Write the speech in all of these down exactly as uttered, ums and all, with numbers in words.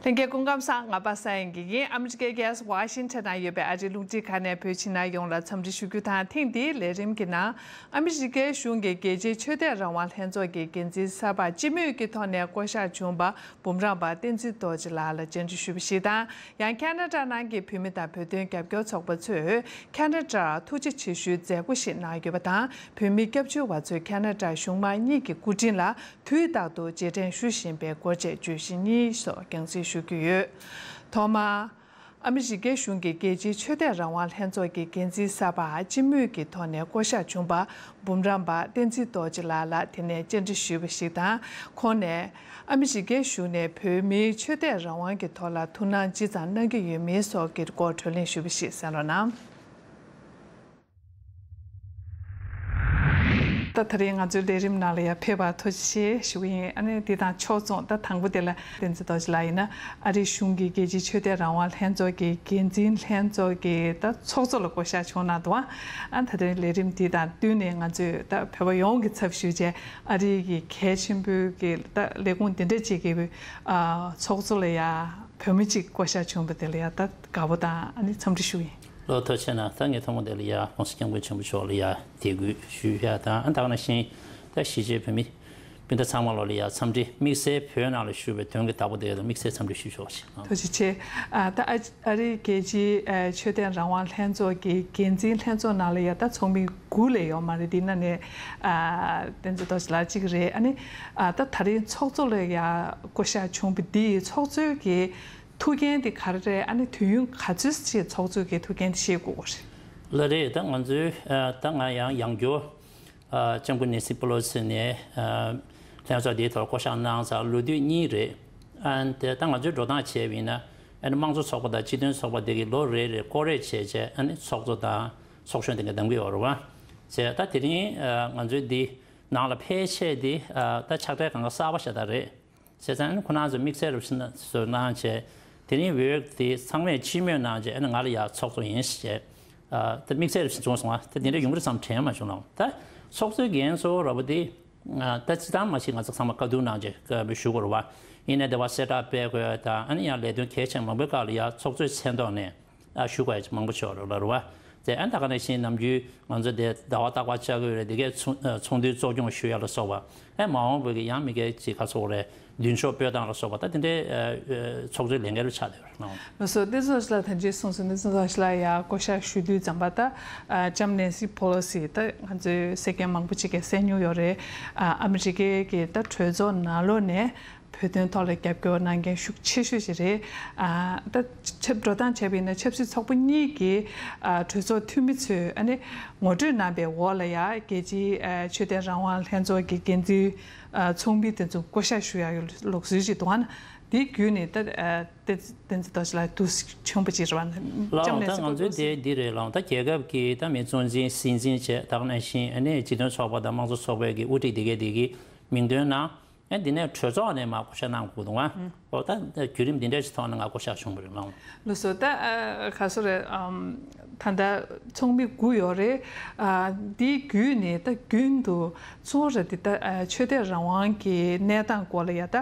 ལྷན་རྒྱས་སྐུ་ཁམས་བཟང་། ང་པ་སངས་དབྱངས་སྐྱིད་ཡིན། ཨ་མི་རི་ཀའི་རྒྱལ་ས་ཝ་ཤིང་ཊོན་ན་ཡོད་པའི་ཨ་རིའི་རླུང་འཕྲིན་ཁང་ནས་བོད་ཕྱི་ནང་ཡོངས་ལ་འཚམས་འདྲི་ཞུ་རྒྱུ་དང་། ཐེངས་འདིའི་ལས་རིམ་གྱི་ནང་ཨ་མི་རི་ཀའི་གཞུང་གིས་རྒྱལ་སྤྱིའི་ཆོས་དད་རང་དབང་ལྷན་ཚོགས་ཀྱི་འགན་འཛིན་གསར་པར་སྤྱི་མོས་ཀྱི་ཐོག་ནས་བསྐོ་གཞག་བྱུང་བ་འབུམ་རམས་པ་བསྟན་འཛིན་རྡོ་རྗེ་ལགས་ལ་བཅར་འདྲི་ཞུས་པ་ཞིག་དང་། ཡང་ཁ་ན་ཌ་ནང་གི་བོད་མི་དང་བོད་དོན་རྒྱབ་སྐྱོར་ཚོགས་པ་ཚོས་ཁ་ན་ཌར་ཐུགས་རྗེ་ཆེ་ཞུའི་མཛད་སྒོ་ཞིག་གནང་ཡོད་པ་དང་། བོད་མི་སྐྱབས་བཅོལ་བ་ཚོས་ཁ་ན་ཌ་གཞུང་མང་གཉིས་ཀྱི་སྐུ་དྲིན་ལ་དུས་རྟག་ཏུ་རྗེས་དྲན་ཞུ་བཞིན་པའི་སྐོར་བཅས་བརྗོད་གཞི་གཉིས་སོགས་རྒྱང་སྲིང་ཞུ་རྒྱུ་ཡོད། ཐོག་མར། ཨ་མི་རི་ཀའི་གཞུང་གི་རྒྱལ་སྤྱིའི་ཆོས་དད་རང་དབང་ལྷན་ཚོགས་ཀྱི་འགན་འཛིན་གསར་པ་སྤྱི་མོས་ཀྱི་ཐོག་ནས་བསྐོ་གཞག་བྱུང་བ་འབུམ་རམས་པ་བསྟན་འཛིན་རྡོ་རྗེ་ལགས་ལ་དེ་ནས་བཅར་འདྲི་ཞུས་པ་ཞིག་དང་། ཁོང་ནས་ཨ་མི་རི་ཀའི་གཞུང་ནས་བོད་མིའི་ཆོས་དད་རང་དབང་གི་ཐོག་ལ་ཐུགས་སྣང་ཅི་ཙམ་གནང་གི་ཡོད་མེད་སོགས་ཀྱི་སྐོར་བགྲོ་གླེང་ཞུས་པ་ཞིག་གསན་རོགས་གནང་། ད་དེ་རིང་ང་ཚོའི་ལས་རིམ་ནང་ལ་ཡང་ཕེབས་པར་ཐུགས་རྗེ་ཆེ་ཞུ་གི་ཡིན། ཨ་ནི་འདི་དང་ཕྱོགས་མཚུངས། ད་དང་པོ་དེ་ལ་བསྟན་འཛིན་རྡོ་རྗེ་ལགས་ཡིན་ན་ཨ་རིའི་གཞུང་གི་རྒྱལ་སྤྱིའི་ཆོས་དད་རང་དབང་ལྷན་ཚོགས་ཀྱི་འགན་འཛིན་ལྷན་ཚོགས་ཀྱི་ད་ཚོགས་གཙོ་ལ་བསྐོ་གཞག་བྱུང་གནང་འདུག་ཨ་ད་དེ་རིང་ལས་རིམ་འདི་དང་བསྟུན་ནས་ང་ཚོས་ད་བོད་པ་ཡོངས་ཀྱི་ཚབ་ཞུས་བྱས་ཨ་རིའི་གི་གལ་ཆེན་པོའི་གི་ད་ལས་ཁུངས་འདི་འདྲ་ཅིག་གི་ཨ་ཚོགས་གཙོ་ལ་ཡང་བོད་མི་ཅིག་བསྐོ་གཞག་བྱུང་བ་དེ་ལ་ཡང་ད་དགའ་པོ་དང་ཨ་ནི་འཚམས་འདྲི་ཞུ་གི་ཡིན། ལོ་ཐོ་ཆེ་ན་ད་ངས་ཐོག་མ་དེ་ལ་ཡ་༸གོང་ས་༸སྐྱབས་མགོན་ཆེན་པོ་མཆོག་ལ་ཡ་དད་གུས་ཞུ་ཡ་དང་། ཨ་ད་ག་ནང་བཞིན་ད་གཞིས་བྱེས་བོད་མི་སྤུན་ཟླ་ཚང་མ་ལོ་ལ་ཡ་འཚམས་འདྲི་དམིགས་བསལ་བོད་ནང་ལ་བཞུགས་པའི་དོན་གྱི་བདག་པོ་དེ་ལ་དམིགས་བསལ་འཚམས་འདྲི་ཞུ་ཆོག་ཅིག་ཨ། ཐུགས་རྗེ་ཆེ། ཨ་ད་ཨ་ཨ་རིའི་རྒྱལ་སྤྱིའི་ཨ་ཆོས་དད་རང་དབང་ལྷན་ཚོགས་ཀྱི་འགན་འཛིན་ལྷན་ཚོགས་ནང་ལ་ཡ་ད་ཚོགས་མི་དགུ་ལས་ཡོད་མ་རེད། དེ་ནང་ནས་ཨ་བསྟན་འཛིན་རྡོ་རྗེ་ལགས་གཅིག་རེད། ཨ་ནི་ཨ་ད་ད་རིང་ཚོགས་གཙོ་ལ་ཡ་བསྐོ་གཞག་བྱུང་བ་འདིའི་ཚོགས་གཙོའི་གི་ཐུགས་འགན་དེ་ག་རེ་རེད། ཨ་ནི་དུས་ཡུན་ག་ཚོད་ཅིག་ཚོགས་གཙོས་ཀྱི་ཐུགས་འགན་དེ་བཞེས་དགོས་ཀྱི་རེད། ལགས་རེད། ད་ང་ཚོའི་ཨ་ད་ང་ཡང་ཡང་བསྐྱར་ཨ་ལྕམ་སྐུ་ནེན་སི་པེ་ལོ་སི་ནས་ཨ་ལྷན་ཚོགས་འདིའི་ཐོག་བསྐོ་གཞག་གནང་ཚར་ལོ་དུས་གཉིས་རེད། ཨ་དེ་ད་ང་ཚོས་འགྲོ་སྟངས་བྱས་པ་ཡིན་ན་ཨ་ནི་དམངས་གཙོ་ཚོགས་པ་དང་སྤྱི་མཐུན་ཚོགས་པ་དེ་གི་ལོ་རེ་རེ་སྐོར་རེ་བྱས་བྱས་ཨ་ནི་ཚོགས་གཙོ་དང་ཚོགས་གཞོན་དེ་འགའ་གདམ་གི་ཡོད་རེད་བ། བྱས་ད་དེ་རིང་ཨ་ང་ཚོའི་འདི་ནང་ལ་ཕལ་ཆེར་འདི་ཨ་ད་ཕྱག་སྦྲེལ་གང་ག་གསར་པ་ཞེ་དྲག་རེད། བྱས་ཙང་ཁོ་རང་ཚོ་དམིགས་བསལ་རུ་ཕྱིན་བཟོས་གནང་བྱས། དེ་རིང་འོས་དེ་ཚང་མས་སྤྱི་མོས་གནང་བྱས་ཨ་ནི་ང་ལ་ཡ་ཚོགས་གཙོ་ཡིན་ཞེས། ཨ་དེ་དམིགས་བསལ་རུ་ཕྱིན་བྱུང་སོང་བ། དེ་དེ་འདྲ་ཡོང་གི་རེད་བསམ་དྲན་མ་བྱུང་ལ། ད་ཚོགས་གཙོའི་འགན་གཙོ་བོ་ར་བ་དེ་ཨ་ད་སྤྱི་བཏང་མ་གཞི་ང་ཚོ་ཚང་མ་བཀའ་བསྡུར་གནང་བྱས་བཀའ་མོལ་ཞུ་དགོས་རེད་བ། ཡིན་ནའི་དེ་བ་གསལ་བསྒྲགས་སྤེལ་དགོས་དང་ཨ་ནི་ཡང་ལས་དོན་གལ་ཆེན་མང་པོའི་སྐབས་ལ་ཡ་ཚོགས་གཙོའི་མཚན་ཐོག་ནས། ཨ་ཞུ་དགོས་ཡ་མང་པོ་ཆགས་རེད་ལ་རེད་བ། དེ་ཨ་ད་ག་ནང་བཞིན་ནམ་རྒྱུན་ང་ཚོ་དེ་ཟླ་བ་རྟག་པར་བཅར་གི་ཡོད་རེད། དེ་གའི་ཚོགས་ཚོགས་འདུའི་གཙོ་སྐྱོང་ཞུ་ཡ་ལ་སོགས་པ། ཨ་མ་འོངས་པའི་གི་ཡང་མི་སྒེར་གྱི་ག་ཚོགས་རེད། མདུན་ཕྱོགས་སྤོས་སྟངས་ལ་སོགས་པ་ད་དེ་འདྲའི་ཨ་ཨ་ཚོགས་གཙོའི་ལས་འགན་རུ་ཆགས་བསྡད་ཡོད་རེད། ལགས་སོ། བསྟན་འཛིན་རྡོ་རྗེ་ལགས་ཐེངས་གཅིག་གསུངས་སོང་། བསྟན་འཛིན་རྡོ་རྗེ་ལགས་ཡ་བསྐོ་གཞག་ཞུ་དུས་ཙམ་པ་ད་ཨ་ལྕམ་ནེན་སི་པེ་ལོ་སི་ད་ང་ཚོའི་གསན་མཁན་མང་པོ་ཅིག་གིས་གསན་མྱོང་ཡོད་རེད། ཨ་ཨ་མི་རི་ཀའི་གི་ད་གྲོས་ཚོགས་ནང་ལོགས་ནས། བོད་དོན་ཐོག་ལ་རྒྱབ་སྐྱོར་གནང་མཁན་ཤུགས་ཆེ་ཤོས་ཤིག་རེད། ཨ་ད་ཆབ་འགྲོ་སྟངས་བྱས་པ་ཡིན་ན་ཆབ་སྲིད་ཚོགས་པ་གཉིས་ཀྱི་ཨ་གྲོས་ཚོགས་འཐུས་མི་ཚོས་ཨ་ནི་ངོ་སྤྲོད་གནང་པའི་འོག་ལ་ཡ་རྒྱལ་སྤྱིའི་ཨ་ཆོས་དད་རང་དབང་ལྷན་ཚོགས་ཀྱི་འགན་འཛིན་ཨ་ཚོགས་མི་དེ་ཚོ་བསྐོ་གཞག་ཞུ་ཡག་ལུགས་སྲོལ་ཅིག་འདུག་ཨ་ནི་དེ་བརྒྱུད་ནས་ད་ཨ་བསྟན་བསྟན་འཛིན་རྡོ་རྗེ་ལགས་འདུག་བྱུང་བ་ཅིག་རེད་བ། ལགས་ལགས། ད་ང་ཚོའི་དེ་འདི་རེད་ལགས། ད་རྒྱལ་ཁབ་ཀྱི་ད་མི་གཙོ་འཛིན་སྲིད་འཛིན་བྱས་ད་ག་ནང་བཞིན་ཨ་ནི་སྤྱི་མཐུན་ཚོགས་པ་དང་དམངས་གཙོ་ཚོགས་པའི་གི་དབུ་ཁྲིད་དེ་གའི་དེ་གི་མིང་འདོན་ནང་། ཨ་འདི་ནས་གྲོས་ཚོགས་ནས་མར་བསྐོ་གཞག་གནང་དགོས་འདུག་ཨ། ཨོ་ད་བརྒྱུད་རིམ་འདི་འདྲའི་ཐོག་ནས་ང་བསྐོ་གཞག་བྱུང་བ་རེད་ལགས། ལགས་སོ། ད་ཨ་ག་སོ་རེད། ཨམ་ད་ལྟ་ཚོགས་མི་དགུ་ཡོད་རེད། ཨ་འདིའི་བརྒྱུད་ནས་ད་རྒྱུན་དུ་གཙོ་བོ་ར་འདི་ད་ཨ་ཆོས་དད་རང་དབང་གི་གནས་སྟངས་སྐོར་ལ་ཡ་ད་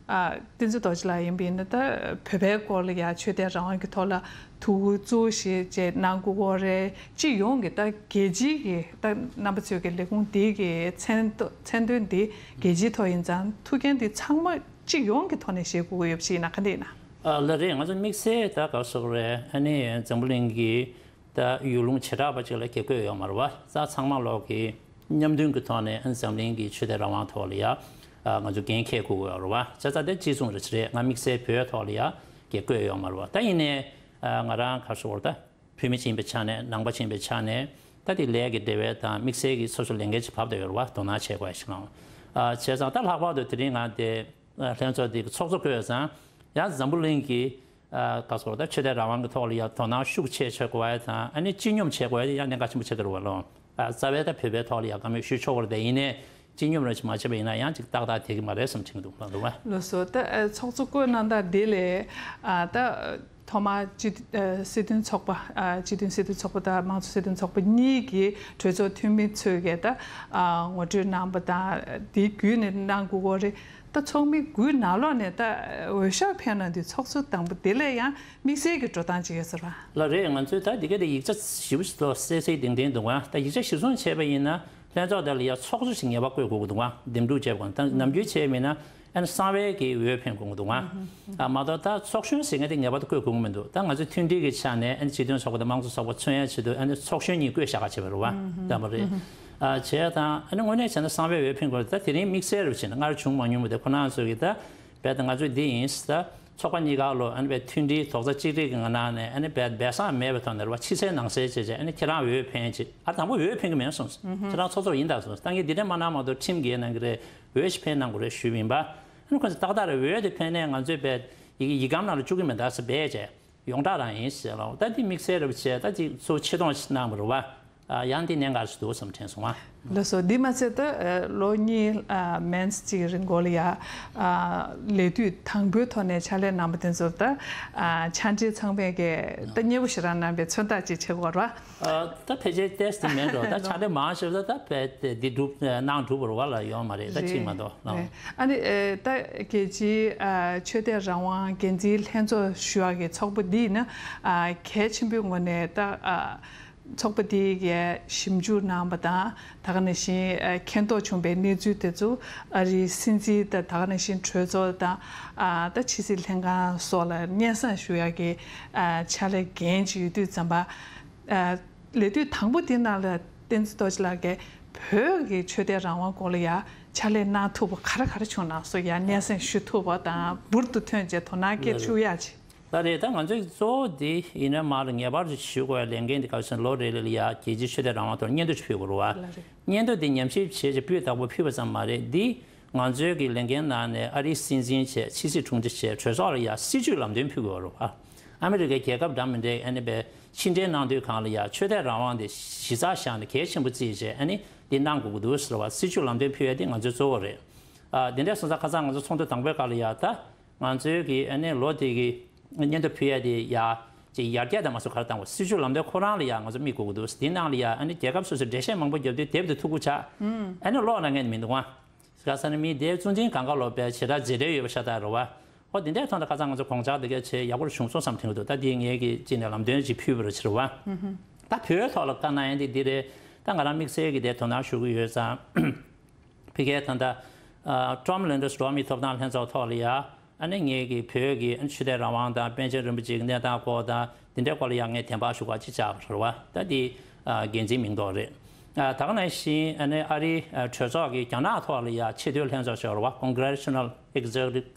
ཨ་བསྟན་འཛིན་རྡོ་རྗེ་ལགས་ཡིན་པ་ཡིན་ན་ད་བོད་པའི་སྐོར་ལ་ཡ་ཆོས་དད་རང་དབང་གི་ཐོག་ལ་ཐུགས་ཁུར་གཙོ་བོ་ཞིག་བཅས་གནང་དགོས་ཀྱི་ཡོད་རེད། སྤྱི་ཡོངས་ཀྱི་ད་རྒྱལ་སྤྱིའི་གི་ད་རྣམ་པ་ཚོའི་གི་ལས་ཁུངས་འདི་གི་མཚན་མཚན་དོན་འདི་རྒྱལ་སྤྱིའི་ཐོག་ཡིན་ཙང་ཐུགས་འགན་འདི་ཚང་མ་སྤྱི་ཡོངས་ཀྱི་ཐོག་ནས་བཞེས་དགོས་ཀྱི་ཡོད་པ་ཞིག་ཡིན་ན་ག་འདྲ་ཡིན་ན། ཨ་ལགས་རེད། ང་ཚོ་དམིགས་བསལ་ད་ག་སོགས་རེད། ཨ་ནི་འཛམ་བུ་གླིང་གི་ད་ཡུལ་ལུང་བྱེ་བྲག་པ་ཅིག་ལ་དགེ་བསྐོས་ཡོད་མ་རེད་བ། ད་ཚང་མ་ལོག་གི་མཉམ་མཐུན་གྱི་ཐོག་ནས་ཨ་ནི་འཛམ་གླིང་གི་ཆོས་དད་རང་དབང་ཐོག་ལ་ཡ་ཨ་ང་ཚོ་འགན་འཁྱེར་དགོས་ཀྱི་ཡོད་རེད་བ། བྱས་ཙང་དེ་གཅིག་མཚུངས་རེད་རེད། ང་དམིགས་བསལ་བོད་ཐོག་ལ་ཡ་དགེ་བསྐོས་ཡོད་མ་རེད་བ། ད་ཡིན་ནའི་ཨ་ང་རང་ག་སོགས་རེད། ད་བོད་མི་ཡིན་པའི་ཆ་ནས་ནང་པ་ཡིན་པའི་ཆ་ནས་ད་དེ་ལས་ཀྱི་འབྲེལ་བའི་དང་དམིགས་བསལ་གྱི་སོ་སོ་ལས་འགན་ཅིག་བབས་བསྡད་ཡོད་རེད་བ། དོ་སྣང་བྱེད་དགོས་ཡ་ཞིག་ལ། ཨ་བྱས་ཙང་ད་ལྷག་པར་དུ་དེ་རིང་ང་དེ་ལྷན་ཚོགས་འདི་གི་ཚོགས་གཙོ་བསྐོས་ཙང་ཡང་འཛམ་བུ་གླིང་གི་ཨ་ག་སོགས་ད་ཆོས་དད་རང་དབང་གི་ཐོག་ལ་ཡང་དོ་སྣང་ཤུགས་ཆེ་བྱེད་དགོས་ཡ་དང་ཨ་ནི་སྤྱི་སྙོམས་བྱེད་དགོས་ཡ་དེ་ཡང་གནད་འགག་ཆེན་པོ་ཆགས་ཀྱི་རེད་བ་ལོ། ཨ་རྩ་བའི་ད་བོད་པའི་ཐོག་ལ་ཡང་བཀའ་མོལ་ཞུ་ཆོག་པ་རེད། དེ་ཡིན་ནའི་སྤྱི་སྙོམས་རེ་ཞིག་མ་བྱས་པ་ཡིན་ན་ཡང་ཅིག་ཏག་ཏག་བསྡད་ཀྱི་མ་རེད་བསམ་དྲན་གྱི་འདུག་ལགས་འདུག་བ། ལགས་སོ། ད་ཨ་ཚོགས་གཙོ་བསྐོས་གནང་སྟངས་འདི་ལས་ཨ་ད་ཐོག་མར་སྤྱི་ཨ་སྲིད་དོན་ཚོགས་པ་ཨ་སྤྱི་མཐུན་སྲིད་དོན་ཚོགས་པ་དང་དམངས་གཙོ་སྲིད་དོན་ཚོགས་པ་གཉིས་ཀྱི་གྲོས་ཚོགས་འཐུས་མི་ཚོས་ཀྱིས་ད་ཨ་ངོ་སྤྲོད་གནང་པ་དང་དེའི་བརྒྱུད་ནས་གནང་དགོས་ཀྱི་རེད། ད་ཚོགས་མི་དགུའི་ནང་ལོགས་ནས་ད་འོས་ཤོག་འཕེན་གནང་དུས་ཚོགས་གཙོ་དང་པོ་དེ་ལས་ཡང་དམིགས་བསལ་གྱི་འགྲོ་སྟངས་ཅིག་ཡོད་ཟེར་བ། ལགས་རེད། ང་ཚོས་ད་འདི་ག་དེ་ཡིག་ཆ་ཞིབ་ཏོག་གསལ་གསལ་ལྡིང་ལྡིང་འདུག་ག་ད་ཡིག་ཆ་གཞིར་བཟུང་བྱས་པ་ཡིན་ན་ལྷན་ཚོགས་དེ་ལ་ཡང་ཚོགས་གཙོ་ཞིག་ངེས་པར་བསྐོ་དགོས་ཀྱི་འདུག་ག་འདེམས་སྒྲུག་བྱས་པ་དང་ནམ་རྒྱུན་བྱས་མིན་ན་ཨ་ནི་གསང་བའི་གི་འོས་འཕེན་དགོས་ཀྱི་འདུག་ག་ཨ་མ་གཏོགས་ད་ཚོགས་གཞོན་ཟེར་མཁན་དེ་ངེས་པར་དུ་བསྐོ་དགོས་ཀྱི་མི་འདུག་ད་ང་ཚོས་མཐུན་སྒྲིལ་གྱི་ཆ་ནས་ཨ་ནི་སྤྱི་མཐུན་ཚོགས་པ་དང་དམངས་གཙོ་ཚོགས་པ་མཚོན་ཡ་ཆེད་དུ་ཨ་ནི་ཚོགས་གཞོན་གཉིས་བསྐོས་བཞག་ག་བྱས་པ་རེད་བ། ད་མ་རེད། ཨ་བྱས་ཙང་ཨ་ནི་དངོས་གནས་བྱས་ན་གསང་བའི་འོས་འཕེན་དགོས་རེད། ད་དེ་རིང་དམིགས་བསལ་རུ་བྱས་ན་སྔར་བྱུང་མ་མྱོང་བ་དེ་ཁོ་རང་ཚོ་གིས་ད་རྦད་དེ་ང་ཚོས་འདི་ཡིན་ཟེར། ད་ཚོགས་པ་གཉིས་ཀ་ལོ་ཨ་ནི་རྦད་མཐུན་སྒྲིལ་རྡོག་རྩ་གཅིག་སྒྲིལ་གྱི་ངང་ནས་ཨ་ནི་རྦད་སྦས་གསང་མེད་པའི་ཐོག་ནས་རེད་བ། ཕྱི་གསལ་ནང་གསལ་བྱས་བྱས་ཨ་ནི་ཁྱེད་རང་འོས་འཕེན་བྱེད། ཨ་དང་པོ་འོས་འཕེན་གྱི་མེད་གསུངས། ཁྱེད་རང་ཚོགས་གཙོ་ཡིན་ད་གསུངས། ད་ངས་འདི་འདྲ་མ་གནང་མ་གཏོགས་ཁྲིམས་འགལ་གནང་གི་རེད། འོས་ཞིག་འཕེན་གནང་དགོས་རེད་ཞུས་པ་ཡིན་པ། ཨ་ནི་ཁོ་ཚོས་ཏག་ཏག་རེད། འོས་དེ་འཕེན་ནས་ང་ཚོས་རྦད་ཡི་གེ་ཡིག་སྒམ་ནང་ལ་བཅུག་གི་མེད་ད་ཟེར་རྦད་བྱས། ཡོངས་གྲགས་རང་ཡིན་ཟེར་ལ། ད་འདི་དམིགས་བསལ་རེ་བ་བྱས་ད་ཅིག་ཚུར་ཆེ་མཐོང་ཞིག་གནང་བ་རེད་བ། ཨ་ཡང་འདི་གནད་འགག་ཞིག་འདུག་བསམ་དྲན་སོང་ཨ། ལགས་སོ། འདི་མ་ཚད་ད་ཨ་ལོ་གཉིས་ཨ་མན་ཙམ་ཅིག་གི་རིང་འགོར་ལ་ཡ་ཨ་ལས་དུས་དང་པོའི་ཐོག་ནས་ཕྱག་ལས་གནང་པ་དེ་ཚོར་ད་ཨ་ཕྱག་འབྲེལ་ཚང་མས་ཀྱི་ད་མཉེས་པོ་ཞེ་དྲག་གནང་པའི་མཚོན་རྟགས་ཅིག་བྱེད་དགོས་རེད་བ། ཨ་ད་ཕལ་ཆེར་ཏོག་ཙམ་མེད་འགྲོ། ད་ཕྱག་ལས་མང་ཆེ་བ་ད་ད་འདི་འགྲུབ་གནང་གྲུབ་པ་རེད་བ། ལ་ཡོད་མ་རེད། ད་གཅིག་མ་གཏོགས། རེད། ཨ་ནི་ཨེ་ད་རྒྱལ་སྤྱིའི་ཨ་ཆོས་དད་རང་དབང་འགན་འཛིན་ལྷན་ཚོགས་ཞུ་ཡག་གི་ཚོགས་པ་འདི་ཡིན་ན་ཨ་གལ་ཆེན་པོའི་ངོས་ནས་ད་ཨ་ཚོགས་པ་འདི་གའི་ཞིབ་འཇུག་གནང་བ་དང་ད་ག་ནང་བཞིན་ཨ་མཁྱེན་རྟོགས་བྱུང་པའི་གནས་ཚུལ་དེ་ཚོ་ཨ་རིའི་སྲིད་འཛིན་དང་ད་ག་ནང་བཞིན་གྲོས་ཚོགས་དང་ཨ་ད་ཕྱི་སྲིད་ལྷན་ཁང་སོགས་ལ་སྙན་སེང་ཞུ་ཡག་གི་ཨ་ཕྱག་ལས་འགན་ཅིག་ཡོད་དུས་ཙམ་པ་ཨ་ལས་དུས་དང་པོ་དེ་ནང་ལ་བསྟན་འཛིན་རྡོ་རྗེ་ལགས་ཀྱིས་བོད་ཀྱི་ཆོས་དད་རང་དབང་སྐོར་ལ་ཡ་ཕྱག་ལས་གནང་ཐུབ་པ་ག་རེ་ག་རེ་བྱུང་ན་སོགས་ཡ་སྙན་སེང་ཞུ་ཐུབ་པ་དང་འབུར་དུ་ཐོན་རྗེས་དོ་སྣང་སྐྱེ་ལགས་རེད། ཆུག་ཡ་ཆེ། ལགས་རེད། ད་ང་ཚོའི་གཙོ་བོ་འདི་ཡིན་ན་མ་ལ་ངེས་པར་དུ་ཞུ་དགོས་པའི་ལས་འགན་འདི་ག་རེ་ཟེར་ན་ལོ་རེ་རེ་ལ་ཡ་རྒྱལ་སྤྱིའི་ཆོས་དད་རང་དབང་ཐོག་སྙན་ཐོ་ཞིག་ཕུལ་དགོས་རེད་བ། ལགས་རེད། སྙན་ཐོ་འདི་ཉམས་ཞིབ་བྱས་རྗེས་སྤུས་དག་པོ་ཕུལ་བ་ཙམ་མ་རེད། འདི་ང་ཚོའི་གི་ལས་འགན་ནང་ནས་ཨ་རིའི་སྲིད་འཛིན་བྱས་ཕྱི་སྲིད་དྲུང་ཆེ་བྱས་གྲོས་ཚོགས་ལ་ཡ་སྲིད་ཇུས་ལམ་སྟོན་ཕུལ་དགོས་རེད་བ། ཨ་མི་རི་ཀའི་རྒྱལ་ཁབ་འདྲ་མི་འདྲའི་ཨ་ནི་པའི་ཕྱི་འབྲེལ་གནང་དུས་སྒང་ལ་ཡ་ཆོས་དད་རང་དབང་དེ་གཞི་རྩར་བཞག་ནས་གལ་ཆེན་པོ་བརྩིས་བྱས་ཨ་ནི་འདི་གནང་དགོས་ཀྱི་འདུག་ཟེར་བ། སྲིད་ཇུས་ལམ་སྟོན་ཕུལ་ཡ་དེ་ང་ཚོའི་གཙོ་བོ་རེད། ཨ་དེ་འདྲ་སོང་ཙང་ཁ་སང་ང་ཚོ་ཚོགས་འདུ་དང་པོའི་སྐབས་ལ་ཡ་ད་ང་ཚོའི་གི་ཨ་ནི་ལོ་དེ་གི་སྙན་ཐོ་ཕུལ་ཡ་དེ་ཡ་ཅིག་ཡར་རྒྱས་དང་མ་སུ་ག་རེ་བཏང་བ། སྲིད་ཇུས་ལམ་སྟོན་ཁོ་རང་ལ་ཡ་ང་ཚོ་མིག་སྒུར་དགོས་འདུག་དེ་ནང་ལ་ཡ་ཨ་ནི་རྒྱལ་ཁབ་སོ་སོའི་འགྲེལ་བཤད་མང་པོ་བརྒྱབ་དུས་དེབ་དེ་ཐུགས་ཁུར་ཆག་ཨ་ནི་ཀློག་གནང་མཁན་མི་འདུག་ཨ། ག་ས་ནི་མི་དེ་གཙོ་འཛིན་གང་ག་ལོ་པའི་བྱེ་བྲག་མཛད་བྲེལ་ཡོད་པ་ཤ་སྟག་རེད་བ། ཨོ་དེ་འདྲའི་ཐོག་ནས་ཁ་སང་ང་ཚོ་དགོངས་འཆར་དེ་ག་བྱས་ཡག་པོ་བྱུང་སོང་བསམ་དྲན་གྱི་འདུག་ད་དེ་ངས་ཀྱི་ཅི་ནས་ལམ་སྟོན་ཅིག་ཕུལ་བ་རེད་ཟེར་བ། ད་བོད་ཐོག་ལ་བཀའ་གནང་ཡ་དེ་འདི་རེད། ད་ང་རང་དམིགས་བསལ་གྱི་དེ་དོ་སྣང་ཞུ་གི་ཡོད་ཙང་། ཕ་གིའི་ད་ལྟ་ཀྲོམ་ལན་ཌོས་འགྲོ་བ་མིའི་ཐོབ་ཐང་ལྷན་ཚོགས་ཐོག་ལ་ཡ་ཨ་ནི་ངས་ཀྱི་བོད་ཀྱི་ཨ་ནི་ཆོས་དད་རང་དབང་དང་པཎ་ཆེན་རིན་པོ་ཆེའི་གནས་སྟངས་སྐོར་དང་དེ་འདྲའི་སྐོར་ལ་ཡང་ངས་བདེན་དཔང་ཞུ་ག་ཅིག་བཅར་བ་རེད་བ། ད་འདི་འགན་འཛིན་མིང་འདོགས་རེད། ད་ག་ནང་བཞིན་ཨ་ནི་ཨ་རིའི་གྲོས་ཚོགས་ཀྱི་རྒྱ་ནག་ཐོག་ལ་ཡ་ཆེས་མཐོའི་ལྷན་ཚོགས་ཤིག་ཡོད་རེད་བ། Congressional Executive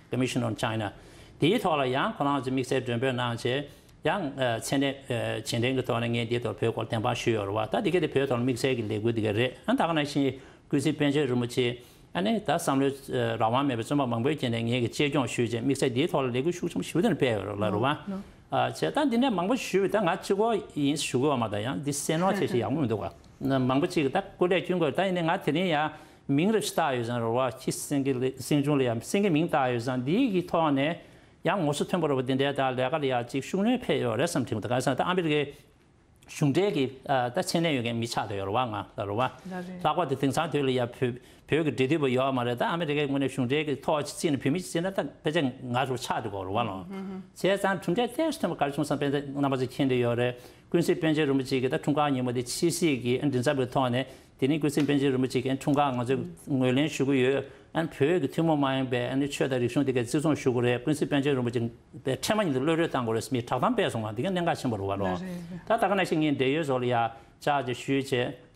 Commission on China། དེའི་ཐོག་ལ་ཡང་ཁོ་རང་ཚོས་དམིགས་བསལ་མགྲོན་འབོད་གནང་བྱས་ཡང་མཚན་གནས་བྱས་འབྲེལ་གྱི་ཐོག་ནས་ངས་འདིའི་ཐོག་བོད་སྐོར་བདེན་དཔང་ཞུས་ཡོད་རེད་བ། ད་འདི་ག་དེ་བོད་ཐོག་ལ་དམིགས་བསལ་གྱི་ལས་འགུལ་འདི་ག་རེད། ཨ་ད་ག་ནང་བཞིན་ཀུན་གཟིགས་པཎ་ཆེན་རིན་པོ་ཆེ་ཨ་ནི་ད་བསམ་བློའི་རང་དབང་མེད་པའི་བཙོན་པ་མང་པོའི་རྐྱེན་ནས་ངེད་ཀྱིས་གཅེས་སྐྱོང་ཞུས་བྱས་དམིགས་བསལ་འདིའི་ཐོག་ལ་ལས་འགུལ་ཤུགས་ཆེན་པོ་ཞེ་པོ་ཅིག་སྤེལ་ཡོད་རེད་ལ་རེད་བ། བྱས་ད་འདི་ནས་མང་པོ་ཞུས་པས་ད་ང་གཅིག་པོ་ཡིན་ཞུ་དགོས་བ་མ་གཏོགས་ཡང་འདི་གསན་ནོར་ཆེ་ཞིག་ཡག་མོ་མི་འདུག་ག་མང་པོ་ཅིག་ད་སྐུ་ལས་བསྐྱོན་དགོས་ད་ཡིན་ནའི་ང་དེ་རིང་ཡང་མིང་རེ་ཞིག་བཏགས་ཡོད་ཙང་རེད་བ། ཁྱི་སེང་གེ་ལ་སེང་ཆུང་ལ་ཡང་སེང་གེ་མིང་བཏགས་ཡོད་ཙང་འདིའི་གི་ཐོག་ནས་ཡང་ངོ་སོ་མཐོན་པོ་རེད་བ། འདི་འདྲའི་ད་ལས་ཀ་ལ་ཡང་ཅིག་ཤུགས་སྣོན་ཕེབས་ཡོད་རེད་བསམ་དྲན་གི་འདུག་ག་ས་ད་ཨ་མི་རི་ཀའི་གཞུང་འབྲེལ་གྱི་ཨ་ད་མཚན་གནས་ཡོད་མཁན་མི་ཆགས་བསྡད་ཡོད་རེད་བ། ང་ལ་རེད་བ། ལགས་རེད། ལྷག་པར་དུ་དེང་སང་དུས་ལ་ཡ་བོད་བོད་ཀྱི་འབྲེལ་མཐུད་པ་ཡོད་མ་རེད། ད་ཨ་མི་རི་ཀའི་ངོས་ནས་གཞུང་འབྲེལ་གྱི་ཐོག་ཅིག་བརྩིས་ན་བོད་མི་ཅིག་བརྩིས་ན་ད་ཕལ་ཆེར་ང་རུ་ཆགས་འགྲོ་གི་རེད་བ་ལོ། བྱས་ཙང་གྲུབ་འབྲས་ཏོག་ཙམ་ཐོན་པ་ག་རེ་བྱུང་བསམ་པའི་རྣམ་པ་ཚོས་མཁྱེན་བསྡད་ཡོད་རེད། ཀུན་གཟིགས་པཎ་ཆེན་རིན་པོ་ཆེ་གི་ད་འཁྲུངས་སྐར་ཉིན་མོ་དེ་ཕྱི་སྲིད་ཀྱི་མགྲིན་ཚབ་ཀྱི་ཐོག་ནས་དེ་ནས་ཀུན་གཟིགས་པཎ་ཆེན་རིན་པོ་ཆེ་གི་འཁྲུངས་སྐར་ང་ཚོས་ངོས་ལེན་ཞུ་གི་ཡོད། ཨ་ནི་བོད་ཀྱི་ཐུན་མོང་མ་ཡིན་པའི་ཨ་ནི་ཆོས་དང་རིག་གཞུང་དེ་གའི་བརྩི་སྲུང་ཞུ་དགོས་རེད། ཀུན་གཟིགས་པཎ་ཆེན་རིན་པོ་ཆེ་པའི་ཕྲེང་བ་ཉིད་དུ་གློད་གྲོལ་བཏང་དགོས་རེད་ཟེར་མིའི་བསྒྲགས་གཏམ་སྤེལ་སོང་བ་འདི་ག་གནད་འགག་ཆེན་པོ་རེད་བ་ལོ། རེད་རེད། ད་ད་ག་ནང་བཞིན་ངས་འབྲེལ་ཡོད་ཚོ་ལ་ཡ་བཅར་རྗེས་ཞུས་བྱས་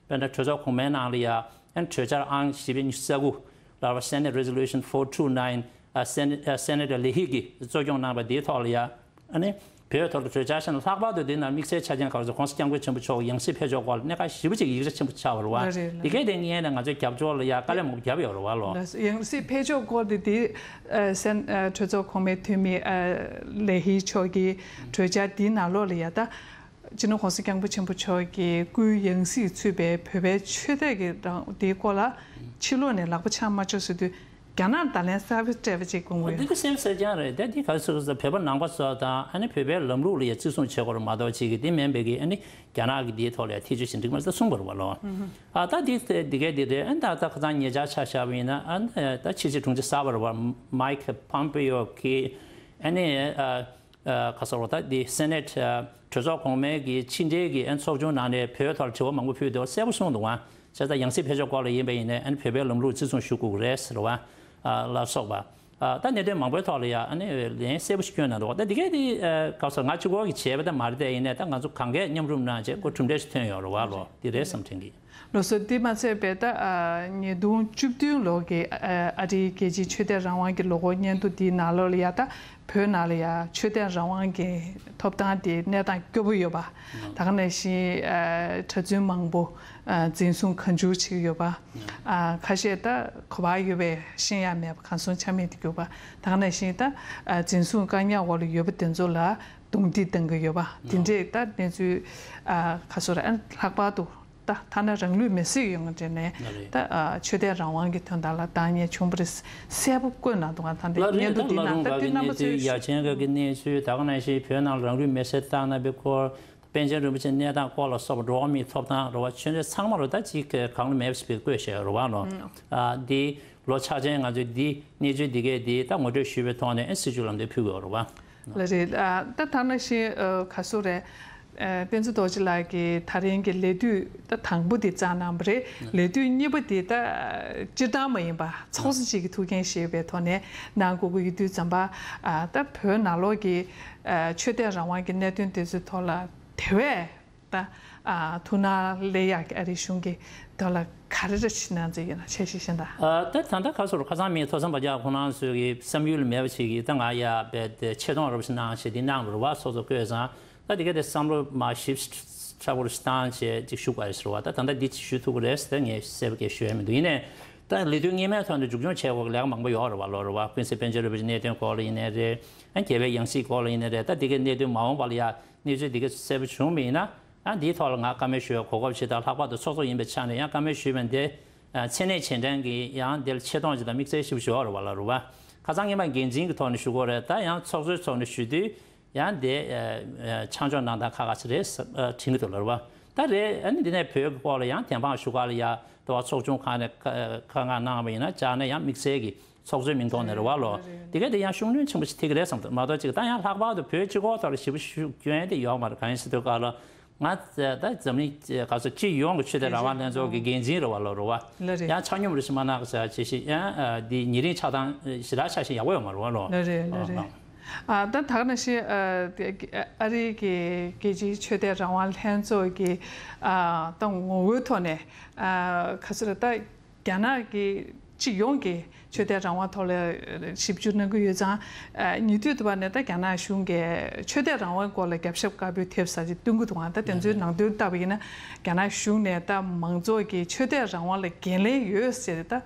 དཔེར་ན་གྲོས་ཚོགས་གོང་མའི་ནང་ལ་ཡ་ཨ་ནི་གྲོས་འཆར་ཨང་བཞི་བཅུ་ཉི་ཤུ་རྩ་དགུ་ལ་Senate Resolution four two nine ཨ་སེ་ནེ་ཨ་སེ་ནེ་ཊར་ལེ་ཧི་གིས་གཙོ་སྐྱོང་གནང་བ་འདིའི་ཐོག་ལ་ཡ་ཨ་ནི་བོད་ཐོག་ལ་གྲོས་འཆར་བཞག་ན། ལྷག་པར་དུ་འདི་ནང་དམིགས་བསལ་ཆ་རྐྱེན་ག་རེ་ཟེར་༸གོང་ས་༸སྐྱབས་མགོན་ཆེན་པོ་མཆོག་ཡང་སྲིད་ཕེབས་ཕྱོགས་སྐོར་ལ་གནད་འགག་ཞེ་པོ་ཅིག་ཡིག་ཆ་ཆེན་པོ་ཆགས་པ་རེད་བ། ལགས་རེད་ལགས། འདི་གས་དེ་ངས་ནས་ང་ཚོའི་རྒྱབ་སྐྱོར་ལ་ཡ་དཀའ་ལས་མང་པོ་བརྒྱབ་ཡོད་རེད་བ་ལོ། ལགས་སོ། ཡང་སྲིད་ཕེབས་ཕྱོགས་སྐོར་དེ་དེ་ཨ་སེན་ཨ་གྲོས་ཚོགས་གོང་མའི་འཐུས་མི་ཨ་ལེ་ཧི་མཆོག་གི་གྲོས་འཆར་འདིའི་ནང་ལོགས་ལ་ཡ་ད་སྤྱི་ནོར་༸གོང་ས་༸སྐྱབས་མགོན་ཆེན་པོ་མཆོག་གི་སྐུའི་ཡང་སྲིད་ཚུད་པའི་བོད་པའི་ཆོས་དད་ཀྱི་རང་དེའི་སྐོར་ལ་ཕྱི་ལོགས་ནས་ལག་པ་འཆང་མ་ཆོག་ཟེར་དུས། རྒྱ་ནག་བརྡ་ལན་གསར་པ་སྤྲད་པ་ཅིག་དགོངས་ཀྱི་ཡོད། འདི་ག་གསལ་པོ་གསལ་རྐྱང་རེད། ད་འདི་ག་ཚོད་ཚོད་བོད་པ་ནང་པ་ཚོ་དང་ཨ་ནི་བོད་པའི་ལམ་ལུགས་ལ་ཡ་བརྩི་སྲུང་བྱེད་དགོས་རེད་མ་གཏོགས་ཅིག་གི་འདི་མིན་པའི་གི་ཨ་ནི་རྒྱ་ནག་གི་འདིའི་ཐོག་ལ་ཡ་ཐེ་བྱུས་ཤིག་འགྲིག་མ་རེད་ད་གསུངས་པ་རེད་བ་ལོ། ཨ་ད་འདི་འདི་གས་འདི་རེད། ཨ་ད་ད་ཁ་སང་ཉེ་ཆར་ཆ་བཞག་པ་ཡིན་ན་ཨ་ད་ཕྱི་སྲིད་དྲུང་ཆེ་གསར་པ་རེད་བ། མའེ་ཁི་ཕོམ་པེ་ཡོ་གིས་ཨ་ནི་ཨ། ཨ་ག་ཟེར་རོ། ད་འདི་སེ་ནེ་ཊི་ཨ་གྲོས་ཚོགས་གོང་མའི་གི་ཕྱི་འབྲེལ་གྱི་ཨ་ཚོགས་ཆུང་ནང་ནས་བོད་ཐོག་དྲི་བ་མང་པོ་ཕུལ་འདུག་གསལ་པོ་གསུངས་འདུག་ཨ། བྱས་ཙང་ཡང་སྲིད་ཕེབས་ཕྱོགས་སྐོར་ལ་ཡིན་པ་ཡིན་ནའི་ཨ་ནི་བོད་པའི་ལམ་ལུགས་བརྩི་སྲུང་ཞུ་དགོས་ཀྱི་རེད་ཟེར་བ། ཨ་ལ་སོགས་པ། ཨ་ད་གནད་དོན་མང་པོའི་ཐོག་ལ་ཡ་ཨ་ནི་ལན་གསལ་པོ་ཞིག་བསྐྱོན་གནང་འདུག་ད་འདི་གས་འདི་ཨ་ག་ཟེར་ང་གཅིག་པོ་གིས་བྱས་པ་ད་མ་རེད། དེ་ཡིན་ནའི་ད་ང་ཚོ་གང་གས་མཉམ་རུབ་གནང་བྱས་ཁོ་གྲུབ་འབྲས་ཤིག་ཐོན་ཡོད་རེད་བ་ལོ། འདི་རེད་བསམ་དྲན་གི། ལགས་སོ། འདི་མ་ཚད་པའི་ད་ཨ་ཉིས་སྟོང་བཅུ་བདུན་ལོ་གི་ཨ་ཨ་རིའི་རྒྱལ་སྤྱིའི་ཆོས་དད་རང་དབང་གི་ལོ་འཁོར་སྙན་ཐོ་འདིའི་ནང་ལོགས་ལ་ཡ་ད་བོད་ནང་ལ་ཡ་ཆོས་དད་རང་དབང་གི་ཐོབ་ཐང་དེ་གནས་སྟངས་སྐྱོ་པོ་ཡོད་པ། ད་ག་ནང་བཞིན་ཨ་གྲྭ་བཙུན་མང་པོ་ཨ་འཛིན་བཟུང་བཀའ་འགྱུར་བྱེད་ཀྱི་ཡོད་པ། ཨ་ཁ་ཤས་ད་གོ་བ་ཡོད་པའི་ཤེས་ཡ་མེད་པ་གང་སོང་ཆ་མེད་དུ་གྱུར་པ། ད་ག་ནང་བཞིན་ད་ཨ་འཛིན་བཟུང་བཀག་ཉར་འོག་ལ་ཡོད་པ་དེ་ཚོ་ལ་རྡུང་རྡེག་བཏང་གི་ཡོད་པ། དེ་འདྲས་ད་གནས་ཚུལ་ཨ་ག་ཚོད་རེད། ཨ་ལྷག་པར་དུ་ད་ཐ་ན་རང་ལུས་མེར་སྲེག་ཡོང་གི་འདྲ་ནས་ལ་རེད། ད་ཨ་ཆོས་དད་རང་དབང་གི་དོན་དག་ལ་འདང་ངེས་བྱུང་བ་རེད། གསལ་པོ་བཀོད་གནང་འདུག་ག་ད་འདི་ལ་རེད། སྙན་ཐོ་ད་འདི་བླ་ནང་རུང་ད་ཁག་འདི་གི་རྣམ་པ་གནས་ཚུལ་ཚོས་ཡ་ཆེན་ཁག་གི་གནས་ཚུལ་ད་ག་ནང་བཞིན་བོད་ནང་ལ་རང་ལུས་མེར་སྲེག་བཏང་གནང་པའི་སྐོར། པཎ་ཆེན་རིན་པོ་ཆེ་གནས་སྟངས་སྐོར་ལ་སོགས་པ་འགྲོ་བ་མིའི་ཐོབ་ཐང་རེད་བ། ཆོས་འབྲེལ་ཚང་མ་རུ་ད་ཅིག་གང་ལ་མེད་པ་ཞིག་བཀོད་བཞག་ཡོད་རེད་བ་ལོ། ཨ་འདི་ལོ་ཆ་ཅན་ང་ཚོས་འདི་གནས་ཚུལ་འདི་གས་འདི་ད་ངོ་སྤྲོད་ཞུས་པའི་ཐོག་ནས་ཨེ་སྲིད་བྱུས་ལམ་སྟོན་ཕུལ་དགོས་རེད་བ། ལགས་རེད། ཨ་ད་ད་ནང་བཞིན་ཨ་ག་ཚོད་རེད། ཨ་བསྟན་འཛིན་རྡོ་རྗེ་ལགས་ཀྱིས་ད་རིང་གི་ལས་དུས་ད་དང་པོ་དེ་བཅར་གནང་བ་རེད། ལས་དུས་གཉིས་པ་དེ་ད་སྤྱིར་བཏང་མ་ཡིན་པ་ཚོགས་གཙོ་གཅིག་གི་ཐུགས་འགན་བཞེས་པའི་ཐོག་ནས་གནང་དགོས་ཀྱི་ཡོད་དུས་ཙམ་པ། ཨ་ད་བོད་ནང་ལོགས་ཀྱི་ཨ་ཆོས་དད་རང་དབང་གི་གནད་དོན་དེ་ཚོའི་ཐོག་ལ་དེ་བས་ད་ཨ་ཐུགས་སྣང་སླེབས་ཡག་གི་ཨ་རིའི་གཞུང་གི་ཐོག་ལ་ག་རེ་རེ་བྱེད་གནང་ཚུལ་ཡོད་ན་འཆར་གཞི་བཞིན་དང་། ཨ་ད་ད་ལྟ་ཁ་སོར་ཁ་སང་མི་ཐོག་མཚམས་བར་རྒྱག་ཁོང་རྣམ་ཚོའི་གི་བསམ་ཡུལ་མེད་པ་ཞིག་གིས་ད་ང་ཡ་བས་དེ་ཆེ་མཐོང་རབ་ཞིག་གནང་བྱས་དེ་གནང་རུ་བ་སོ་སོ་བཀོད་ཙང་། ད་དེ་ག་དེ་བསམ་བློ་མ་ཞིབ་ཚགས་པོ་རུ་བཏང་བྱས་ཅིག་ཞུགས་པ་རེད་ཟེར་བ། ད་ད་ལྟ་འདི་ཞུ་ཐུབ་ཀྱི་རེད་ཟེར་ངས་གསལ་པོ་སྐད་ཞུ་ཡ་མི་འདུག་ཡིན་ནའི་ད་ལས་དོན་སྔོན་མའི་ཐོག་ནས་མཇུག་སྐྱོང་བྱས་འོག་ལས་ཀ་མང་པོ་ཡོད་རེད་བ་ལོ། རེད་བ། ཀུན་གསལ་པཎ་ཆེན་རིན་པོ་ཆེ་གནད་དོན་སྐོར་ལ་ཡིན་ནའི་རེད། ཨ་རྒྱལ་བའི་ཡང་སྲིད་སྐོར་ལ་ཡིན་ནའི་རེད། ད་དེ་གའི་གནད་དོན་མ་འོངས་པ་ལ་ཡ་གནས་ཚུལ་དེ་ག་གསལ་པོ་བྱུང་བ་ཡིན་ན། ཨ་འདིའི་ཐོག་ལ་ང་བཀའ་མོལ་ཞུ་བའི་གོ་སྐབས་ཅིག་དང་། ལྷག་པར་དུ་ཚོགས་གཙོ་ཡིན་པའི་ཆ་ནས་ཡང་བཀའ་མོལ་ཞུས་པ་འདི་མཚན་གནས་རྗེས་དྲན་གྱི་ཡང་འདིར་ཆེ་མཐོང་ཅིག་དང་དམིགས་བསལ་ཞིག་ཞུ་བ་རེད་བ་ལ། རེད་བ། ཁ་སང་སྔོན་མ་འགན་འཛིན་གྱི་ཐོག་ནས་ཞུ་དགོས་རེད། ད་ཡང་ཚོགས་གཙོའི་ཐོག་ནས་ཞུ་དུས་ཡང་འདི་ཆ་འཇོག་གནང་སྟངས་ཁག་ཁག་ཅིག་རེད་དྲན་གྱི་འདུག་ལ། རེད་བ། ད་རེད། ཨ་ནི་འདི་ནས་བོད་ཀྱི་སྐོར་ལ་ཡང་བདེན་དཔང་ཞུ་ག་ལ་ཡ་ལྟ་བ་ཚོགས་ཆུང་ཁག་ནས་བཀའ་མངགས་གནང་བ་ཡིན་ན་བཅར་ན་ཡང་དམིགས་བསལ་གྱི་ཚོགས་གཙོའི་མིང་ཐོག་ནས་རེད་བ་ལོ། རེད་རེད། དེ་ག་དེ་ཡང་ཤུགས་སྣོན་ཆེན་པོ་ཞིག་ཐེབས་ཀྱི་རེད་བསམ་མ་གཏོགས་ཅིག་ད་ཡང་ལྷག་པར་དུ་བོད་སྤྱི་ཁོག་ཐོག་ལ་ཞེ་པོ་ཞུ་སྐྱོན་དེ་ཡོད་མ་རེད། གང་ཡིན་ཟེར་དུས་སྐབས་ལ་ང་ད་འཛམ་གླིང་ག་ཚོད་སྤྱི་ཡོངས་ཀྱི་ཆོས་དད་རང་དབང་ལྷན་ཚོགས་ཀྱི་འགན་འཛིན་རེད་བ་ལོ། རེད་བ། ལགས་རེད། ཡང་ཆ་སྙོམས་རེ་ཞིག་མ་གནང་བྱས་བྱས་ཤིག་ཡང་ཨ་འདི་ཉེ་རིང་ཆགས་སྟངས་ཞེ་དྲག་ཆགས་ཤིང་ཡག་པོ་ཡོད་མ་རེད་བ་ལོ། ལགས་རེད། ལགས་རེད། ཨ་ད་ད་ག་ནང་བཞིན་ཨ་ཨ་རིའི་གི་རྒྱལ་སྤྱིའི་ཆོས་དད་རང་དབང་ལྷན་ཚོགས་ཀྱི་ཨ་ད་ངོ་བོའི་ཐོག་ནས་ཨ་ག་ཚོད་རེད། ད་རྒྱ་ནག་གི་སྤྱི་ཡོངས་ཀྱི་ཆོས་དད་རང་དབང་ཐོག་ལ་ཞིབ་འཇུག་གནང་གི་ཡོད་ཙང་། ཨ་ཉེ་དུས་དུ་བ་ནས་ད་རྒྱ་ནག་གཞུང་གིས་ཆོས་དད་རང་དབང་སྐོར་ལ་རྒྱབ་ཤ་དཀར་པོའི་དེབ་གསར་ཅིག་བཏོན་གྱི་འདུག་ཨ་ད་དེ་ཚོའི་ནང་དོན་ལྟ་བ་ཡིན་ན་རྒྱ་ནག་གཞུང་ནས་ད་མང་ཚོགས་ཀྱི་ཆོས་དད་རང་དབང་ལ་འགན་ལེན་ཡོད་ཟེར་ད་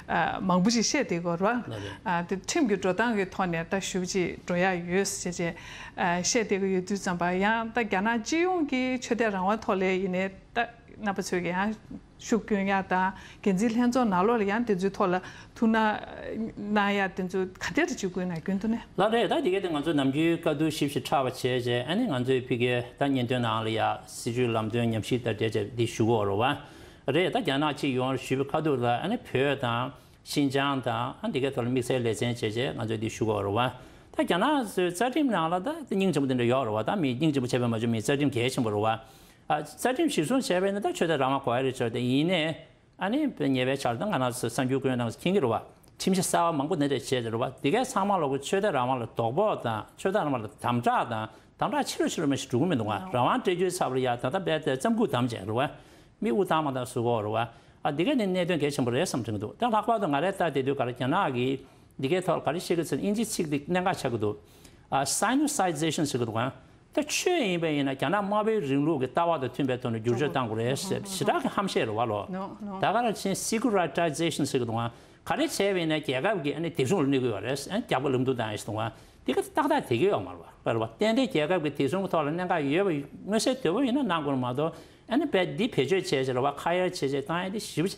ཨ་མང་པོ་ཞིག་བཤད་བསྡད་ཀྱི་ཡོད་རེད་བ། ཨ་དེ་ཁྲིམས་ཀྱི་འགྲོ་སྟངས་ཀྱི་ཐོག་ནས་ད་ཞུ་ཅིག་འགྲོ་ཡ་ཡོད་ཟེར་བྱས་ཨ་བཤད་བསྡད་ཀྱི་ཡོད་དུས་ཙམ་པ། ཡང་ད་རྒྱ་ནག་སྤྱི་ཡོངས་ཀྱི་ཆོས་དད་རང་དབང་ཐོག་ལ་ཡིན་ནའི་ད་རྣམ་པ་ཚོས་ཀྱི་ཡང་ཤུགས་སྐྱོན་ཡག་དང་། འགན་འཛིན་ལྷན་ཚོགས་ནང་ལོགས་ལ་ཡང་དེ་ཚོའི་ཐོག་ལ་ཐུགས་སྣང་གནང་ཡག་དེ་ཚོ་ག་འདྲ་རེ་བྱེད་དགོས་ན་རྒྱུན་དུ་ནས། ལགས་རེད། ད་དེ་ག་དེ་ང་ཚོ་ནམ་རྒྱུན་བཀའ་བསྡུར་ཞིབ་ཞིབ་ཕྲ་བ་བྱས་རྗེས་ཨ་ནི་ང་ཚོའི་ཕ་གིའི་ད་སྙན་ཐོའི་ནང་ལ་ཡ་སྲིད་བྱུས་ལམ་སྟོན་ཉམས་ཞིབ་དང་འབྲེལ་བྱས་འདི་ཞུ་གི་ཡོད་རེད་བ། རེད། ད་རྒྱ་ནག་སྤྱི་ཡོངས་ཞུས་པའི་ཁ་ཐུག་ལ་ཨ་ནི་བོད་དང་ཤིན་ཅང་དང་ཨ་འདི་གའི་ཐོག་ལ་དམིགས་བསལ་ལེ་ཚན་བྱས་རྗེས་ང་ཚོས་འདི་ཞུ་གི་ཡོད་རེད་བ། ད་རྒྱ་ནག་ཚོའི་རྩ་ཁྲིམས་ནང་ལ་ད་སྙིང་རྗེ་པོ་འདི་འདྲ་ཡོད་རེད་བ། ད་མི་སྙིང་རྗེ་པོ་བྱས་པས་མ་གཞི་མི་རྩ་ཁྲིམས་གལ་ཆེན་པོ་རེད་བ། ཨ་རྩ་ཁྲིམས་གཞིར་བཟུང་བྱས་པས་ན་ད་ཆོས་དད་རང་དབང་དགོས་ཡ་རེད་ཆོག་དེ་ཡིན་ནའི་ཨ་ནི་ཉེ་བའི་ཆར་ད་ང་རང་ཚོ་གསར་འགྱུར་བཀོད་གནང་མཁྱེན་གྱི་རེད་བ། ཁྲིམས་གཞི་གསར་བ་མང་པོ་འདི་འདྲ་བྱས་ཏེ་རེད་བ། འདི་གའི་ཚང་མ་ལོག་གི་ཆོས་དད་རང་དབང་ལ་དོགས་པ་དང་ཆོས་དད་རང་དབང་ལ་དམ་དྲག་དང་དམ་དྲག་ཆེ་རུ་ཆེ་རུ་མ་ཞིག་འགྲོ་གི་མི་འདུག་ང་རང་དབང་སྤྲད་རྒྱུའི་ཚབ་ལ་ཡ་ད་ལྟ་རྦད་དེ་རྩམ་ཁུག་བསྡམས་བྱས་རེད་བ། མིག་དབུ་བཏང་མ་བཏང་བཟོ་གི་ཡོད་རེད་བ། ཨ་འདི་ག་ནི་གནད་དོན་གལ་ཆེན་པོ་རེད་བསམ་དྲན་གྱི་འདུག་ད་ལྷག་པར་དུ་ང་རའི་ལྟ་བསྡད་དུས་ག་ལ་རྒྱ་ནག་གིས་འདི་གའི་ཐོག་ག་རེ་བཤད་ཀྱི་ཚུལ་དབྱིན་ཇིའི་ཚིག་འདི་གནད་འགག་ཆགས་ཀྱི་འདུག་ཨ་Sinicization་ཟེར་གྱི་འདུག་ཨ། ད་ཆོས་ཡིན་པ་ཡིན་ན་རྒྱ་ནག་དམར་པོའི་རིང་ལུགས་ཀྱི་ལྟ་བ་དང་མཐུན་པའི་ཐོག་ནས་བསྒྱུར་བཅོས་གཏང་དགོས་རེད་ཟེར་ཞེ་དྲག་གི་ཧམ་བཤད་རེད་བ་ལོ། ད་ག་རང་ཕྱིན་Securitization ཟེར་གྱི་འདུག་ཨ། ག་རེ་བྱས་པ་ཡིན་ན་རྒྱལ་ཁབ་ཀྱིས་ཨ་ནི་སྡིག་སྲུང་ལ་གནོད་ཀྱི་ཡོད་རེད། ཨ་ནི་རྒྱབ་ཀྱི་ལམ་དུ་བཏང་ཡ་ཞིག་འདུག་ཨ། འདི་ག་ཏག་ཏག་དེ་གི་ཡོད་མ་རེད་བ། རེད་བ། ཏན་ཏན་རྒྱལ་ཁབ་ཀྱི་སྡིག་སྲུང་གི་ཐོག་ལ་གནད་འགག་ཡོད་པ་མངོན་གསལ་དོད་པོ་ཡིན་ན་གནང་དགོས་རེད་མ་གཏོགས། ཨ་ནི་བས་འདི་བེད་སྤྱོད་བྱས་བྱས་རེད་བ། ཁ་གཡར་བྱས་བྱས་བཏང་ཡ་འདི་ཞེ་པོ་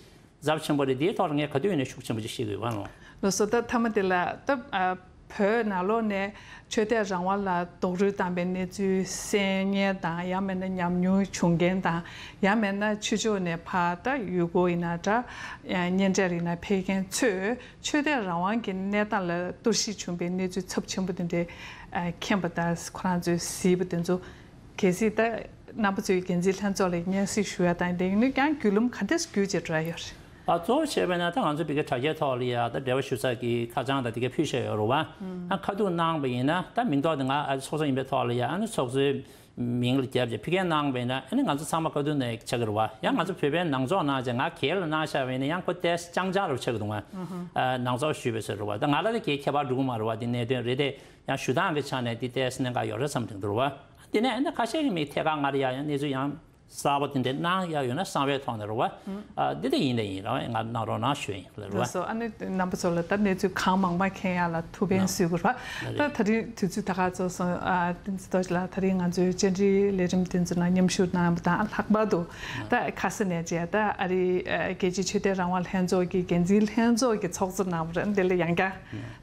ཚབས་ཆེན་པོ་རེད། འདིའི་ཐོག་ལ་ངས་ག་དུས་ཡིན་ན་ཤུགས་ཆེན་པོ་ཅིག་བཤད་ཀྱི་ཡོད་བ་ལོ། ལགས་སོ། ད་མཐའ་མ་དེ་ལ་ད་ཨ་བོད་ནང་ལོགས་ནས་ཆོས་དད་རང་དབང་ལ་རྡོག་རོལ་བཏང་པའི་གནས་ཚུལ་གསན་མཁན་དང་། ཡང་མིན་ན་ཉམས་མྱོང་བྱུང་མཁན་དང་། ཡང་མིན་ན་ཕྱི་ཕྱོགས་ནས་ཕར་ད་ཡུལ་སྐོར་ཡིན་ན་འདྲ། ཨ་གཉེན་འཕྲད་ཡིན་ན་ཕེབས་མཁན་ཚོས་ཆོས་དད་རང་དབང་གི་གནས་སྟངས་ལ་གཏོར་བཤིག་བྱུང་པའི་གནས་ཚུལ་ཚབས་ཆེན་པོ་དེ་འདྲའི་ཨ་མཁྱེན་པ་དང་ཁོ་རང་ཚོས་གཟིགས་པ་དེ་ཚོ། གལ་སྲིད་ད་རྣམ་པ་ཚོའི་འགན་འཛིན་ལྷན་ཚོགས་ལ་སྙན་སེང་ཞུ་ཡ་དང་དེ་ཡིན་ན་ཀྱང་བརྒྱུད་ལམ་ག་འདྲས་བརྒྱུད་བྱས་འགྲོ་ཡ་ཡོད་རེད། ཨ་གཙོ་བོ་བྱས་པས་ན་ད་ང་ཚོ་བི་ཀའི་དྲ་རྒྱའི་ཐོག་ལ་ཡ་ད་འབྲེལ་བ་ཞུ་ས་གི་ཁ་བྱང་དང་དེ་ག་ཕུལ་བཞག་ཡོད་རེད་བ། ཨ་ཁ་ཐུག་གནང་བ་ཡིན་ན་ད་མིང་ཐོག་དེ་ང་ཨ་ཚོགས་གཙོ་ཡིན་པའི་ཐོག་ལ་ཡ་ཨ་ནི་ཚོགས་གཙོའི་མིང་ལ་རྒྱབ་བྱས་ཕུལ་མཁན་གནང་བ་ཡིན་ན་ཨ་ནི་ང་ཚོ་ཚང་མ་ཁ་ཐུག་ནས་ཆགས་ཀྱི་རེད་བ། ཡང་ང་ཚོ་བོད་པའི་ནང་ཚོགས་གནང་བྱས་ང་སྒེར་ལ་གནང་བཞག་པ་ཡིན་ན་ཡང་ཁོ་ཏོག་ཙམ་རྐྱང་རྐྱང་རུ་ཆགས་ཀྱི་འདུག་ང་། ཨ་ནང་ཚོགས་ཞུས་པའི་ཚོད་རེད་བ། ད་ང་ལ་ད་གའི་ཁྱད་པར་འགྲོ་གི་མ་རེད་བ། འདི་གནད་དོན་རེད་དེ། ཡང་ཞུ་སྟངས་ཀྱི་ཆ་ནས་འདི་ཏོག་ཙམ་གནད་འགག་ཡོད་རེད་བསམ་དྲན་འདུག་རེད་བ། དེ་ནས་ཨ་ནི་ཁ་ཤས་ཀྱིས་མི་ཐད་ཀར་ང་ལ་ཡ་ཡང་གནས་ཚུལ་ཡང་གསར་པ་དེ་འདྲ་གནང་ཡ་ཡོད་ན་གསང་བའི་ཐོག་ནས་རེད་བ། ཨ་འདི་ལྟ་ཡིན་ད་ཡིན་རེད་བ། ང་གནང་རོགས་གནང་ཞུ་ཡིན་ལ་རེད་བ། ལགས་སོ། ཨ་ནི་རྣམ་པ་ཚོ་ལ་ད་གནས་ཚུལ་གང་མང་མང་མཁྱེན་ཡ་ལ་ཐུགས་ཕན་གསོས་དགོས་རེད་བ། ད་ད་རིང་དུས་ཚོད་ད་ག་ཚོད་སོང་། ཨ་བསྟན་འཛིན་རྡོ་རྗེ་ལགས་ད་རིང་ང་ཚོའི་བཅར་འདྲིའི་ལས་རིམ་དེ་ཚོ་ནང་མཉམ་ཞུགས་གནང་བ་དང་ལྷག་པར་དུ་ད་ཁ་ས་ནས་བྱས་ད་ཨ་རིའི་ཨ་རྒྱལ་སྤྱིའི་ཆོས་དད་རང་དབང་ལྷན་ཚོགས་ཀྱི་འགན་འཛིན་ལྷན་ཚོགས་ཀྱི་ཚོགས་གཙོ་གནང་བ་རེད། འདི་ལ་ཡང་བསྐྱར་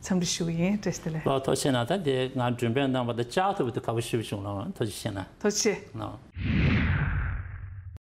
འཚམས་འདྲི་ཞུ་གི་ཡིན། བཀྲ་ཤིས་བདེ་ལེགས། ལགས་ཐུགས་རྗེ་གནང་། ད་དེ་ང་མགྲོན་འབོད་གནང་བ་དང་བཅར་ཐུབ་པ་དེ་དགའ་པོ་ཞེ་པོ་བྱུང་ལགས། ཐུགས་རྗེ་ཆེ་གནང་། ཐུགས་རྗེ་ཆེ། ལགས།